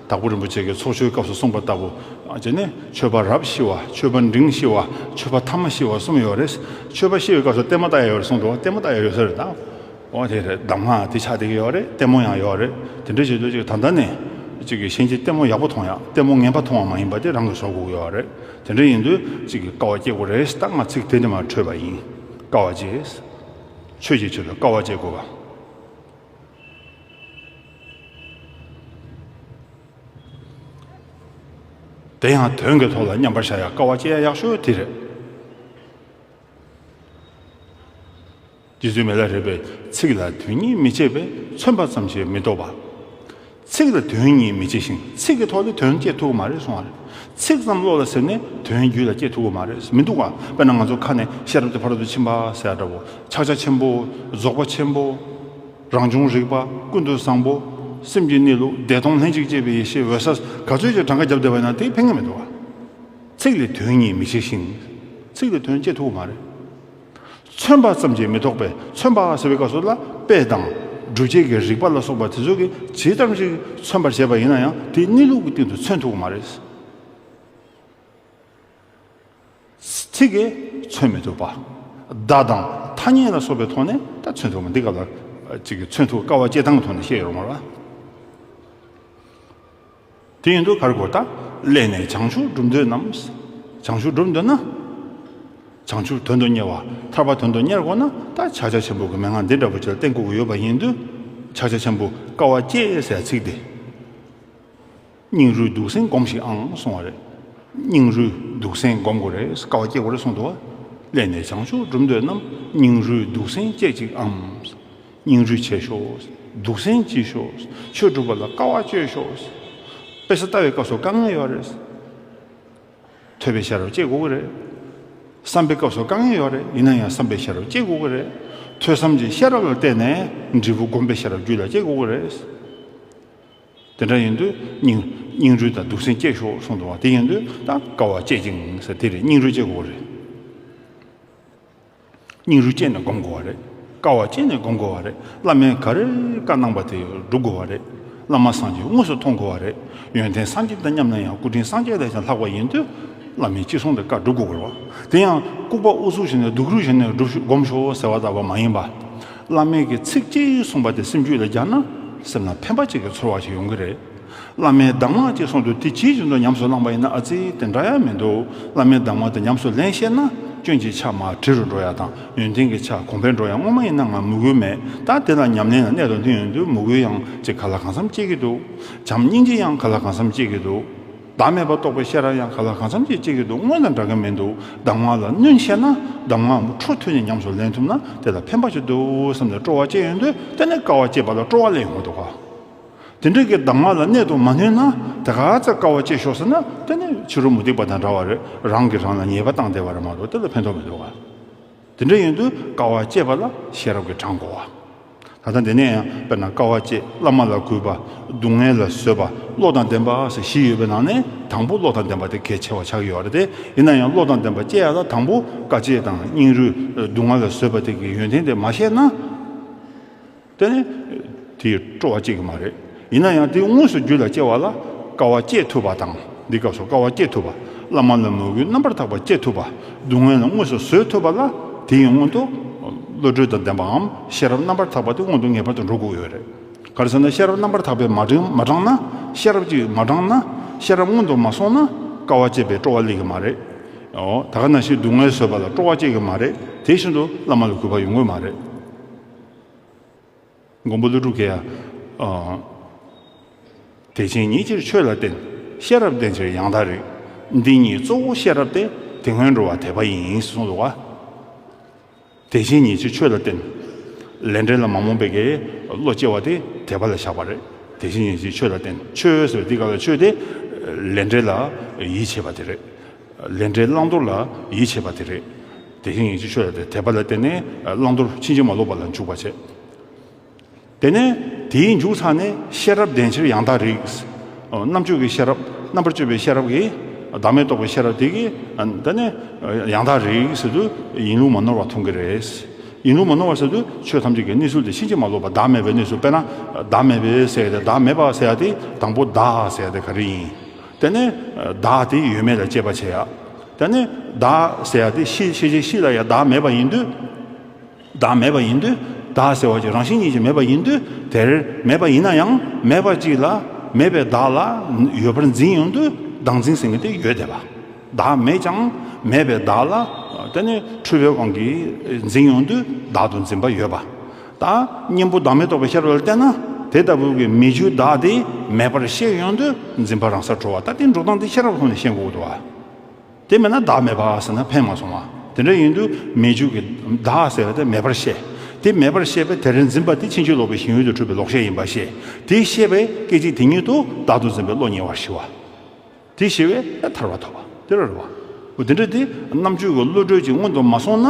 དྭགས་པོ་རིན་པོ་ཆེ་གིས་ཚོགས་ཆོས་སྐབས་སུ་གསུངས་པ་ལྟ་བུ། ཨ་ཅེ་ནི་ཆོས་པ་རབ་ཤི་བ། ཆོས་པ་འབྲིང་ཤི་བ། ཆོས་པ་ཐ་མ་ཤི་བ་གསུམ་ཡོད་རེད། ཆོས་པ་ཤི་བའི་སྐབས་སུ་ལྟད་མོ་ལྟ་ཡ་ཡོད་རེད་གསུངས་འདུག་ལྟད་མོ་ལྟ་ཡ་ཡོད་ས་རེད་ད། འོ་དེ་རེད། གདམས་ངག་དེ་ཆགས་བསྡད་ཀྱི་ཡོད་རེད། ལྟད་མོ་ཡང་ཡོད་རེད། དེ་འདྲ་བྱེད་དུས་ཅིག་ད་ལྟ་ནས་ཅིག་གི་གཞན་གྱིས་ལྟད་མོ་ཡག་པོ་མཐོང་ཡ། ལྟད་མོ་ངན་པ་མཐོང་བ་མ་ཡིན་པ་དེ་རང་གིས་བཟོ་དགོས་ཀྱི་ཡོད་རེད། དེ་འདྲ་ཡིན་དུས་ཅིག་གི་དཀའ་བ་སྤྱད་དགོས་རེད། ད་ང་ཚིག་དེ་འདི་མར་འཕྲོས་པ་ཡིན། དཀའ་བ་སྤྱད། ཆོས་ཀྱི་ཆེད་དུ་དཀའ་བ་སྤྱད་དགོས་པ། དེ་ཡང་དོན་གྱི་ཐོག་ལ་མཉམ་པར་བཞག་ཡ་དཀའ་བ་སྤྱད་ཡ་ཡག་ཤོས་དེ་རེད། རྗེ་བཙུན་མི་ལ་རས་པས། ཚིག་ལ་དོན་གཉིས་མི་བྱེད་པས། མཚོན་པ་ཙམ་གྱིས་མི་རྟོགས་པ། ཚིག་ལ་དོན་གཉིས་མི་བྱེད་ཅིང་། ཚིག་གི་ཐོག་ལ་དོན་སྐྱེ་ཐུབ་ཀྱི་མ་རེད་གསུངས་པ་རེད། ཚིག་ཙམ་བློ་ལ་ཟིན་ནས་དོན་རྒྱུད་ལ་སྐྱེ་ཐུབ་ཀྱི་མ་རེད། མི་འདུག་ག་དཔེར་ན་ང་ཚོ་ཁ་ནས་ཤེས་རབ་ཏུ་ཕ་རོལ་ཏུ་ཕྱིན་པ་ཟེར་ཡ་འདྲ་བོ། ཕྱག་རྒྱ་ཆེན་པོ། རྫོགས་པ་ཆེན་པོ། རང་བྱུང་རིག་པ། ཀུན་ཏུ་བཟང་པོ། སེམས་ཀྱི་གནས་ལུགས། བདེ་སྟོང་ལྷན་ཅིག་སྐྱེས་པའི་ཡེ་ཤེས། འོད་གསལ། ག་ཚོད་ཅིག་གྲངས་ཀ་བརྒྱབ་བསྡད་པ་ཡིན་ན་དེ་ཕན་གྱི་མི་འདུག་ག་ཚིག་ལས་དོན་གཉིས་མི་བྱེད་ཅིང་། ཚིག་ལས་དོན་སྐྱེ་ཐུབ་ཀྱི་མ་རེད། མཚོན་པ་ཙམ་གྱིས་མི་རྟོགས་པས། མཚོན་པ་ཟེར་བའི་སྐབས་སུ་ལ་དཔེ་དང་། སྒྲུབ་བྱེད་ཀྱི་རིགས་པ་ལ་སོགས་པ་དེ་ཚོ་གིས་ཇི་ལྟར་ཞིག་མཚོན་པར་བྱེད་པ་ཡིན་ན་ཡང་དེ་གནས་ལུགས་ཀྱི་སྟེང་དུ་མཚོན་ཐུབ་ཀྱི་མ་རེད། ཚིག་གིས་མཚོན་མི་ཐུབ་པ། བརྡ་དང་ཐ་སྙད་ལ་སོགས་པའི་ཐོག་ནས་ད་མཚོན་ཐུབ་མ། འདི་སྐབས་ལ་ཅིག་གིས་མཚོན་ཐུབ། དཀའ་བ་སྤྱད་སྟངས་ཀྱི་ཐོག་ནས་བཤད་ཡོད་རུང་བ་ལ། དེ་ཡིན་དུས་ག་རེ་དགོས། ད་སླད་ནས་བྱང་ཆུབ་སྒྲུབ་འདོད་རྣམས། བྱང་ཆུབ་སྒྲུབ་འདོད་ན། བྱང་ཆུབ་དོན་དུ་གཉེར་བ། ཐར་པ་དོན་དུ་གཉེར་དགོས་ན་ད་ཕྱག་རྒྱ་ཆེན་པོ་གི་མན་ངག་འདི་འདྲ་པོ་ཅིག་ལ་བརྟེན་དགོས་ཀྱི་ཡོད་པ་ཡིན་དུས། ཕྱག་རྒྱ་ཆེན་པོ་དཀའ་བ་སྤྱད་ཟེར་ཚིག་དེ། སྙིང་རུས་སྡུག་སྲན་སྒོམས་ཤིག་ཨང་གསུངས་པ་རེད། སྙིང་རུས་སྡུག་སྲན་སྒོམ་དགོས་རེད། དཀའ་བ་སྤྱད་དགོས་རེད་གསུངས་འདུག་བ། སླད་ནས་བྱང་ཆུབ་སྒྲུབ་འདོད་རྣམས། སྙིང་རུས་སྡུག་སྲན་སྤྱད་ཅིག་ཨང་། སྙིང་རུས་ཆེ་ཤོས། སྡུག་སྲན་ལྕི་ཤོས། ཆོས་སྒྲུབ་པ་ལ་དཀའ་བ་སྤྱོད་ཤོས། དཔེ་ཆ་ལྟ་བའི་སྐབས་སུ་དཀའ་ངལ་ཡོད་རེད། ཐོས་པའི་ཤེས་རབ་སྐྱེ་དགོས་ཀྱི་རེད། བསམ་པའི་སྐབས་སུ་དཀའ་ངལ་ཡོད་རེད། ཡིན་ན་ཡང་བསམ་པའི་ཤེས་རབ་སྐྱེ་དགོས་ཀྱི་རེད། ཐོས་བསམ་གྱི་ཤེས་རབ་ལ་བརྟེན་ནས་འབྲས་བུ་སྒོམ་པའི་ཤེས་རབ་རྒྱུད་ལ་སྐྱེ་དགོས་ཀྱི་རེད། དེ་འདྲ་ཡིན་དུས་སྙིང་སྙིང་རུས་དང་གདུང་སེམས་བསྐྱེད་ཤོག་གསུངས་འདུག་བ། དེ་ཡིན་དུས་ད་དཀའ་བ་སྤྱད་ཅིང་ཟེར་དེ་རེད། སྙིང་རུས་བསྐྱེད་དགོས་རེད། སྙིང་རུས་བསྐྱེད་ནས་སྒོམ་དགོས་བ་རེད། དཀའ་བ་སྤྱད་ནས་སྒོམ་དགོས་བ་རེད། བླ་མས་ག་རེ་བཀའ་གནང་པ་དེ་སྒྲུབ་དགོས་བ་རེད། བླ་མ་སངས་རྒྱས་དངོས་སུ་མཐོང་དགོས་བ་རེད། ཡོན་ཏན་སངས་རྒྱས་དང་མཉམ་ན་ཡང་སྐུ་དྲིན་སངས་རྒྱས་ལས་ཀྱང་ལྷག་པ་ཡིན་དུས། བླ་མའི་ཅི་གསུང་དེ་བཀའ་སྒྲུབ་དགོས་པ་རེད་བ། དེ་ཡང་ལྐུགས་པ་ཨུ་ཚུགས་བྱས་ནས་སྡུག་རུས་བྱས་ནས་སྒྲུབ་ཤོག་སྒོམ་ཤོག་ཟེར་བ་ལྟ་བུ་མ་ཡིན་པ། བླ་མས་ཀྱི་ཚིག་གཅིག་གསུངས་པ་དེ་སེམས་རྒྱུད་ལ་སྦྱར་ན། སེམས་ལ་ཕན་པ་གཅིག་གི་ཚོར་བ་ཞིག་ཡོང་གི་རེད། བླ་མའི་གདམས་ངག་ཅིག་གསུངས་འདུག་དེ་ཇི་བཞིན་དུ་ཉམས་སུ་བླངས་པ་ཡིན་ན། ཨ་ཙི། དེ་འདྲ་ཡང་མི་འདུག་བླ་མའི་གདམས་ངག་དེ་ཉམས་སུ་ལེན་ཤེས་ན། སྐྱོན་གྱི་ཆ་མར་བྲི་རུ་འགྲོ་ཡ་དང་། ཡོན་ཏན་གྱི་ཆ་གོང་འཕེལ་འགྲོ་ཡ། སྔོན་མ་ཡིན་ན་ང་མོས་གུས་མེད། ད་དེ་ལ་ཉམས་ལེན་ལ་གནད་དུ་བསྟུན་ཡོང་དུས་མོས་གུས་ཡང་ཅིག་ག་ལ་གང་འཚམ་སྐྱེ་གི་འདུག་བྱམས་སྙིང་རྗེ་ཡང་ག་ལ་གང་འཚམ་སྐྱེ་གི་འདུག་བདག་མེད་པ་རྟོགས་པའི་ཤེས་རབ་ཡང་ག་ལ་གང་འཚམ་ཅིག་སྐྱེ་གི་འདུག་སྔོན་དང་འདྲ་གི་མི་འདུག་གདམས་ངག་ལ་གནོད་ཤེས་ན། གདམས་ངག་འཕྲོ་མཐུད་ནས་ཉམས་སུ་ལེན་ཐུབ་ན་དེ་ལ་ཕན་པ་ཞིག་འདུག་བསམ་ནས་སྤྲོ་བ་སྐྱེ་ཡོང་དུས། དེ་ནས་དཀའ་བ་སྤྱད་པ་ལ་སྤྲོ་བ་སླེབས་ཡོང་གི་འདུག་ག་དེ་འདྲ་གི་གདམས་ངག་ལ་གནད་དུ་མ་བསྣུན་ན། དེ་ག་ཚོད་དཀའ་བ་སྤྱད་ཤོག་ཟེར་ན། དེ་ནི་ཕྱི་རོལ་མུ་སྟེགས་པ་དང་འདྲ་བ་རེད། རང་གིས་རང་ལ་ཉེས་པ་བཏང་བསྡད་པ་རེད་མ་གཏོགས་དེ་ལ་ཕན་ཐོགས་མི་འདུག་ག་དེ་འདྲ་ཡིན་དུས་དཀའ་བ་སྤྱད་པ་ལ་ཤེས་རབ་ཀྱིས་དྲངས་དགོས་པ། ད་ལྟ་འདི་ནས་ཡང་དཔེར་ན་དཀའ་བ་སྤྱད། བླ་མ་ལ་གུས་པ། སྡུག་བསྔལ་ལ་བཟོད་པ། བློ་དང་ལྡན་པ་ཟེར་བཞི་ཡོད་པའི་ནང་ནས། དང་པོ་བློ་དང་ལྡན་པ་དེ་གལ་ཆེ་བ་ཆགས་ཀྱི་ཡོད་རེད་དེ། ཡིན་ན་ཡང་བློ་དང་ལྡན་པ་སྐྱེ་ཡ་ལ་དང་པོ་དཀའ་སྤྱད་དང་སྙིང་རུས། སྡུག་བསྔལ་ལ་བཟོད་པ་དེ་གི་ཡོན་ཏན་དེ་མ་ཤེས་ན། དེ་ནི་དེ་སྤྲོ་བ་སྐྱེ་གི་མ་རེད། ཡིན་ན་ཡང་དེ་དངོས་སུ་རྒྱུད་ལ་སྐྱེ་བ་ལ་དཀའ་བ་སྤྱད་ཐུབ་པ་དང་། འདི་སྐབས་སུ་དཀའ་བ་སྤྱད་ཐུབ་པ། བླ་མ་ལ་མོས་གུས་རྣམ་པར་དག་པ་སྐྱེ་ཐུབ་པ། སྡུག་བསྔལ་ལ་དངོས་སུ་བཟོད་ཐུབ་པ་ལ། དེ་ཡི་སྔོན་དུ་བློ་གྲོས་དང་ལྡན་པའམ་ཤེས་རབ་རྣམ་པར་དག་པ་དེ་སྔོན་དུ་ངེས་པར་དུ་འགྲོ་དགོས་ཡོད་རེད། ག་རེ་ཟེར་ན། ཤེས་རབ་རྣམ་པར་དག་པས་མ་དྲངས་མ་དྲངས་ན། ཤེས་རབ་ཀྱིས་མ་དྲངས་ན། ཤེས་རབ་སྔོན་དུ་མ་སོང་ན། དཀའ་བ་སྤྱད་པའི་སྤྲོ་བ་སླེབས་ཀྱི་མ་རེད། འོ། ད་ག་ནང་བཞིན་སྡུག་བསྔལ་བཟོད་པ་ལ་སྤྲོ་བ་སྐྱེ་གི་མ་རེད། དེ་བཞིན་དུ་བླ་མ་ལ་གུས་པ་ཡོང་གི་མ་རེད། མགོན་པོ་ཀླུ་སྒྲུབ་ཀྱིས། ཨ། དད་ཅན་ཉིད་ཕྱིར་ཆོས་ལ་བརྟེན། ཤེས་རབ་ལྡན་ཕྱིར་ཡང་དག་རིག། འདི་ཉིད་གཙོ་བོ་ཤེས་རབ་སྟེ། དེ་སྔོན་འགྲོ་བ་དད་པ་ཡིན། གསུངས་འདུག་ག་དད་ཅན་ཉིད་ཕྱིར་ཆོས་ལ་བརྟེན། ལས་འབྲས་ལ་མ་རྨོངས་པའི་གི་བློ་སྐྱེ་བ་དེ་དད་པ་ལ་བཞག་པ་རེད། དད་ཅན་ཉིད་ཕྱིར་ཆོས་ལ་བརྟེན། ཆོས་ཟེར་བའི་འདི་ག་ལ། ཆོས་དེ་ལས་འབྲས་ལ་ཡིད་ཆེས་པ་དེ་རེད། ལས་འབྲས་བླང་དོར་ལ་ཡིད་ཆེས་པ་དེ་རེད། དད་ཅན་ཉིད་ཕྱིར་ཆོས་ལ་བརྟེན། དད་པ་ལ་བརྟེན་ནས་བླང་དོར་ཕྱིན་ཅི་མ་ལོག་པ་ལ་འཇུག་པ་བྱེད། དེ་ནས་དེའི་མཇུག་ཚར་ནས་ཤེས་རབ་ལྡན་ཕྱིར་ཡང་དག་རིག། རྣམ་དཔྱོད་ཀྱི་ཤེས་རབ། རྣམ་པར་དཔྱོད་པའི་ཤེས་རབ་ཀྱིས། བདག་མེད་རྟོགས་པའི་ཤེས་རབ་དེ་གིས། དེ་ནས་ཡང་དག་རིག་ཟེར་དུས་ཡིན་ལུགས་མ་ནོར་བ་མཐོང་གི་རེད། ཡིན་ལུགས་མ་ནོར་བ་ཟེར་དུས་ཆོས་ཐམས་ཅད་ཀྱི་གནས་ཚུལ་དེ་ཕྱིན་ཅི་མ་ལོག་པ། བདག་མེད་པའི་གནས་ཚུལ། དཔེར་ན་བདག་མེད་པའི་ཟེར་ཡ་དེ། བདག་མེད་པ་ཟེར་ཡ་དེ། དང་པོ་བདག་ཟེར་ཡ་དེ་ག་རེ་ཡིན། དེ་ནས་བདག་དེ་ཡོད་མེད་ལ་དཔྱད་པ་བྱེད་ཡ། དེ་ནས་བདག་ཟེར་ཡ་དེ་ཤེས་ཤེས་བྱའི་ཤེས་ལ་ཡང་བདག་མེད་པ་ཡིན་དུས། བདག་མེད་པ་ཡིན་དུས། བདག་ཟེར་བ་ཅིག་རང་བཞིན་ཉིད་ཀྱིས་མེད་པ་ཡིན་དུས། དེར་མེད་པ་ཡིན་ན་ཡང་མེད་པ་ཅིག་ལ། མེད་པའི་བདག་ལ་ཡོད་པར་འཛིན་ཡོང་དུས་བདག་འཛིན་ཟེར་མཁན་དེ་ཡོད་བསྡད་པ། བདག་མེད་ཀྱང་མེད་པའི་བདག་ལ། དེ་ནི་འཁྲུལ་པའི་དབང་གིས་འཛིན་ཡོང་དུས་བདག་ཏུ་འཛིན་པ་ཡོད་པ། ད་གཉེན་པོ་བདག་མེད་རྟོགས་པའི་ཤེས་རབ་ལ་བལྟས་ན། དེ་ལྟ་བུའི་མི་རྒྱུ་བདག་དེ་མེད་པར་ཤེས་ཡོང་དུས་འཛིན་པ་རང་སར་གྲོལ་བ། ད་དེ་འགྲོ་སྟངས་དེ་ཤེས་རབ་ཀྱི་ཐོག་ནས་ཤེས་དགོས་འདུག་བ། དེ་མེད་ན་བདག་མེད་པ་ཟེར་ན་ཕན་མ་སོང་བ། དེ་འདྲ་ཡིན་དུས་མི་རྒྱུ་གི་བདག་ཟེར་བ་དེ་མེད་པར་ཤེས། དེ་མེད་པར་ཤེས་པས་དེར་འཛིན་པ་དེ་ཕྱིན་ཅི་ལོག་པའི་ཞེན་ཡུལ་དུ་གྲུབ་པའི་ལོག་ཤེས་ཡིན་པར་ཤེས། དེ་ཤེས་པས་སྐད་ཅིག་དེ་ཉིད་དུ་བདག་ཏུ་འཛིན་པའི་བློ་ཉེ་བར་ཞི་བ། དེ་ཤེས་པས་ཐར་པ་ཐོབ་པ་དེ་རེད་བ། འོ་དེ་འདྲ་དེ་རྣམ་དཔྱོད་ཀྱི་བློ་གྲོས་ཀྱིས་སྔོན་དུ་མ་སོང་ན།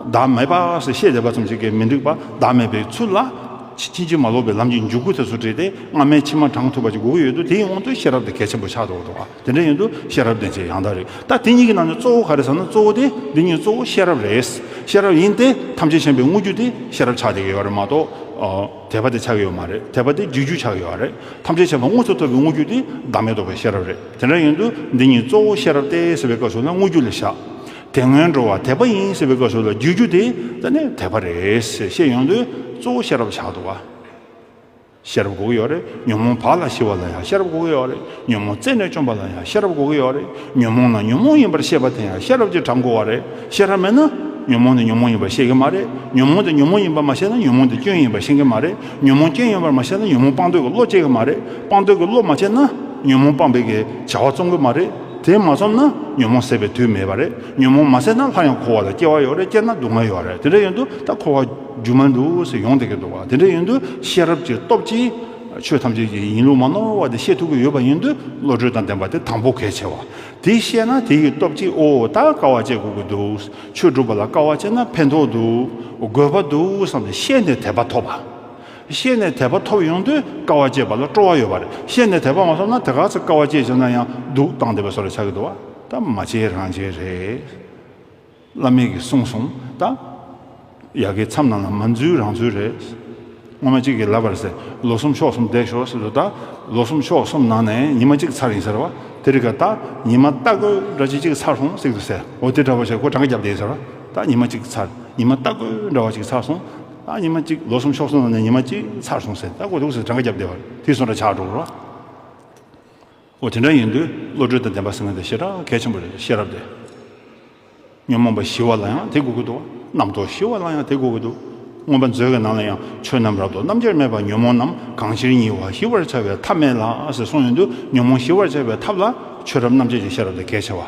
བདག་མེད་པ་ཟེར་ཤེས་བསྡད་པ་ཙམ་ཞིག་གིས་མི་འགྲིག་པ། བདག་མེད་པའི་ཚུལ་ལ་ཕྱིན་ཅི་མ་ལོག་པའི་ལམ་གྱི་འཇུག་སྒོ་དེ་ཚོ་བྲིས་ཏེ་སྔ་མའི་ཕྱི་མ་དྲངས་ཐུབ་པ་ཅིག་དགོས་ཀྱི་ཡོད་དུས། དེའི་དབང་དུ་ཤེས་རབ་དེ་གལ་ཆེན་པོ་ཆགས་འགྲོ་གི་འདུག་བ། དེ་འདྲ་ཡིན་དུས་ཤེས་རབ་ལྡན་ཕྱིར་ཡང་དག་རིག། ད་དེ་གཉིས་ཀྱི་ནང་ནས་གཙོ་བོ་ག་རེ་ཟེར་ན། གཙོ་བོ་དེ་འདི་གཉིས་གཙོ་བོ་ཤེས་རབ་རེད། ཤེས་རབ་ཡིན་ཏེ་ཐམས་ཅད་མཁྱེན་པའི་དངོས་རྒྱུ་དེ་ཤེས་རབ་ཆགས་བསྡད་ཀྱི་ཡོད་རེད་མ་གཏོགས། ཨ། དད་པ་དེ་ཆགས་ཀྱི་ཡོད་མ་རེད། དད་པ་དེ་རྒྱུ་རྒྱུ་ཆགས་ཀྱི་ཡོད་རེད། ཐམས་ཅད་མཁྱེན་པ་དངོས་སུ་ཐོབ་པའི་དངོས་རྒྱུ་དེ་བདག་མེད་རྟོགས་པའི་ཤེས་རབ་རེད། དེ་འདྲ་ཡིན་དུས་འདི་གཉིས་གཙོ་བོ་ཤེས་རབ་སྟེ་ཟེར་བའི་སྐབས་སུ་ན་དངོས་རྒྱུ་ལ་བཞག། དེ་སྔོན་འགྲོ་བ་དད་པ་ཡིན་ཟེར་བའི་སྐབས་སུ་ལ་རྒྱུ་རྒྱུ་དེ་ད་ནི་དད་པ་རེད་ཟེར་བཤད་ཡོང་དུས་གཙོ་བོ་ཤེས་རབ་ཆགས་འདུག་བ། ཤེས་རབ་དགོས་ཀྱི་ཡོད་རེད། ཉོན་མོངས་བག་ལ་ཞི་བ་ལ་ཡང་ཤེས་རབ་དགོས་ཀྱི་ཡོད་རེད། ཉོན་མོངས་རྩད་ནས་བཅོམ་པ་ལ་ཡང་ཤེས་རབ་དགོས་ཀྱི་ཡོད་རེད། ཉོན་མོངས་ལ་ཉོན་མོངས་ཡིན་པར་ཤེས་པ་དེ་ཡང་ཤེས་རབ་ཀྱིས་དྲངས་དགོས་པ་རེད། ཤེས་རབ་མེད་ན་ཉོན་མོངས་དེ་ཉོན་མོངས་ཡིན་པར་ཤེས་ཀྱི་མ་རེད། ཉོན་མོངས་དེ་ཉོན་མོངས་ཡིན་པར་མ་ཤེས་ན་ཉོན་མོངས་དེ་སྐྱོན་ཡིན་པར་ཤེས་ཀྱི་མ་རེད། ཉོན་མོངས་སྐྱོན་ཡིན་པར་མ་ཤེས་ན་ཉོན་མོངས་སྤང་འདོད་ཀྱི་བློ་སྐྱེ་གི་མ་རེད། སྤང་འདོད་ཀྱི་བློ་མ་སྐྱེས་ན་ཉོན་མོངས་སྤངས་པའི་གི་བྱ་བ་རྩོམ་གི་མ་རེད། དེ་མ་རྩོམ་ན་ཉོན་མོངས་ཟད་པའི་དུས་མེད་པ་རེད། ཉོན་མོངས་མ་ཟད་ན་སླར་ཡང་འཁོར་བ་ལ་སྐྱེ་བ་ཡོད་རེད། སྐྱེས་ན་སྡུག་བསྔལ་ཡོད་རེད། དེ་འདྲ་ཡིན་དུས་ད་འཁོར་བ་རྒྱུ་མ་འདུག་ཟེར་ཡོང་བསྡད་ཀྱི་འདུག་བ། དེ་འདྲ་ཡིན་དུས་ཤེས་རབ་ཀྱི་སྟོབས་ཀྱིས་ཆོས་ཐམས་ཅད་ཀྱི་ཡིན་ལུགས་མ་ནོར་བ་དེ་ཤེས་ཐུབ་ཀྱི་ཡོད་པ་ཡིན་དུས་བློ་གྲོས་དང་ལྡན་པ་དེ་དང་པོ་གལ་ཆེ་བ། དེ་ཤེས་ན་དེ་ཡི་སྟོབས་ཀྱིས་ཨོ་ད་དཀའ་བ་སྤྱད་དགོས་ཀྱི་འདུག་ཆོས་སྒྲུབ་པ་ལ་དཀའ་བ་སྤྱད་ན་ཕན་ཐོགས་འདུག་དགོས་པ་འདུག་བསམ་ནས་ཤེས་ནས་དད་པ་ཐོབ་པ། ཤེས་ནས་དད་པ་ཐོབ་ཡོང་དུས་དཀའ་བ་སྤྱད་པ་ལ་སྤྲོ་བ་ཡོད་པ་རེད། ཤེས་ནས་དད་པ་མ་ཐོབ་ན་དེ་ག་ཚོད་དཀའ་བ་སྤྱད་བྱས་ན་ཡང་སྡུག་བཏང་བསྡད་པ་བཟོ་འདྲ་ཆགས་ཀྱི་འདུག་བ། ད་མ་བྱས་རང་བྱས་རེད། བླ་མས་ཀྱིས་གསུངས་སོང་ད། ཡ་གི་མཚམས་ནང་ལ་མ་འཛུལ་རང་འཛུལ་རེད། སྔོན་མ་གཅིག་གིས་ལབ་པ་རེད་ཟེར། ལོ་གསུམ་ཕྱོགས་གསུམ་བསྡད་ཤོག་ཟེར་དུས་ད། ལོ་གསུམ་ཕྱོགས་གསུམ་ནང་ནས་ཉི་མ་གཅིག་ཚར་ཡིན་ཟེར་བ། དེ་རིང་ཁ་ད་ཉི་མ་ལྟ་དགོས་འདྲ་ཅིག་གཅིག་ཚར་སོང་ཟེར་གྱི་འདུག་ཟེར། འོ་དེ་འདྲ་བ་ཞིག་ཁོ་གྲངས་ཀ་བརྒྱབ་བསྡད་ཡིན་ཟེར་བ། ད་ཉི་མ་གཅིག་ཚར། ཉི་མ་ལྟ་དགོས་འདྲ་བ་ཅིག་ཚར་སོང་། ད་ཉི་མ་གཅིག་ལོ་གསུམ་ཕྱོགས་གསུམ་ནང་ནས་ཉི་མ་གཅིག་ཚར་སོང་ཟེར། ད་ཁོ་འདུག་ཟེར་གྲངས་ཀ་བརྒྱབ་བསྡད་པ་དེ་སོང་འདྲ་ཆགས་འགྲོ་གི་རེད་བ། འོ་དེ་འདྲ་ཡིན་དུས་བློ་གྲོས་དང་ལྡན་པ་ཟེར་མཁན་དེ་ཞེ་དྲག་གལ་ཆེན་པོ་རེད། ཤེས་རབ་དེ། ཉོན་མོངས་པ་ཞི་བ་ལ་ཡང་དེ་དགོས་ཀྱི་འདུག་རྣམ་རྟོག་ཞི་བ་ལ་ཡང་དེ་དགོས་ཀྱི་འདུག་མངོན་པ་མཛོད་ཀྱི་ནང་ལ་ཡང་ཆོས་རྣམས་རབ་ཏུ་རྣམ་དབྱེར་མེད་པ། ཉོན་མོངས་རྣམས་གང་ཕྱིར་ཉེ་བར་ཞི་བར་བྱ་བའི་ཐབས་མེད་ལ་ཟེར་གསུངས་ཡོང་དུས། ཉོན་མོངས་ཞི་བར་བྱ་བའི་ཐབས་ལ་ཆོས་རབ་རྣམ་འབྱེད་ཀྱི་ཤེས་རབ་དེ་གལ་ཆེ་བ།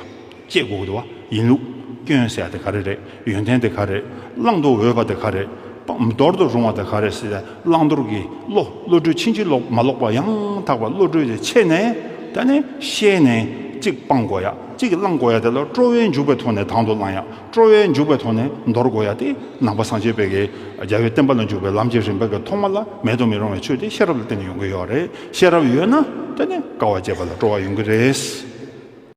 དཔྱད་དགོས་ཀྱི་འདུག་བ། ཡིན་ལུགས། སྐྱོན་ཟེར་ཡ་དེ་ག་རེ་རེད། ཡོན་ཏན་དེ་ག་རེད། བླང་དོར་འོས་པ་དེ་ག་རེད། སྤང་། འདོར་དུ་རུང་བ་དེ་ག་རེད་ཟེར་ཏེ། བླང་དོར་གྱི་བློ། བློ་གྲོས་ཕྱིན་ཅི་ལོག་མ་ལོག་པ་ཡང་དག་པ་བློ་གྲོས་ཀྱི་ཆེད་ནས། ད་ནི་ཤེས་ནས་གཅིག་སྤང་དགོས་ཡ། གཅིག་བླང་དགོས་ཡ་དེ་ལ་སྤྲོ་བས་འཇུག་པའི་ཐོག་ནས་དང་དུ་བླང་ཡ། སྤྲོ་བས་འཇུག་པའི་ཐོག་ནས་འདོར་དགོས་ཡ་དེ། ནང་པ་སངས་རྒྱས་པའི་གི་རྒྱལ་བའི་བསྟན་པ་ལ་འཇུག་པའི་ལམ་གྱི་རིམ་པ་གི་ཐོག་མ་ལ་མེད་དུ་མི་རུང་བའི་ཆོས་དེ་ཤེས་རབ་ལ་བརྟེན་ནས་ཡོང་གི་ཡོད་རེད། ཤེས་རབ་ཡོད་ན་ད་ནི་དཀའ་བ་སྤྱད་པ་ལ་སྤྲོ་བ་ཡོང་གི་རེད།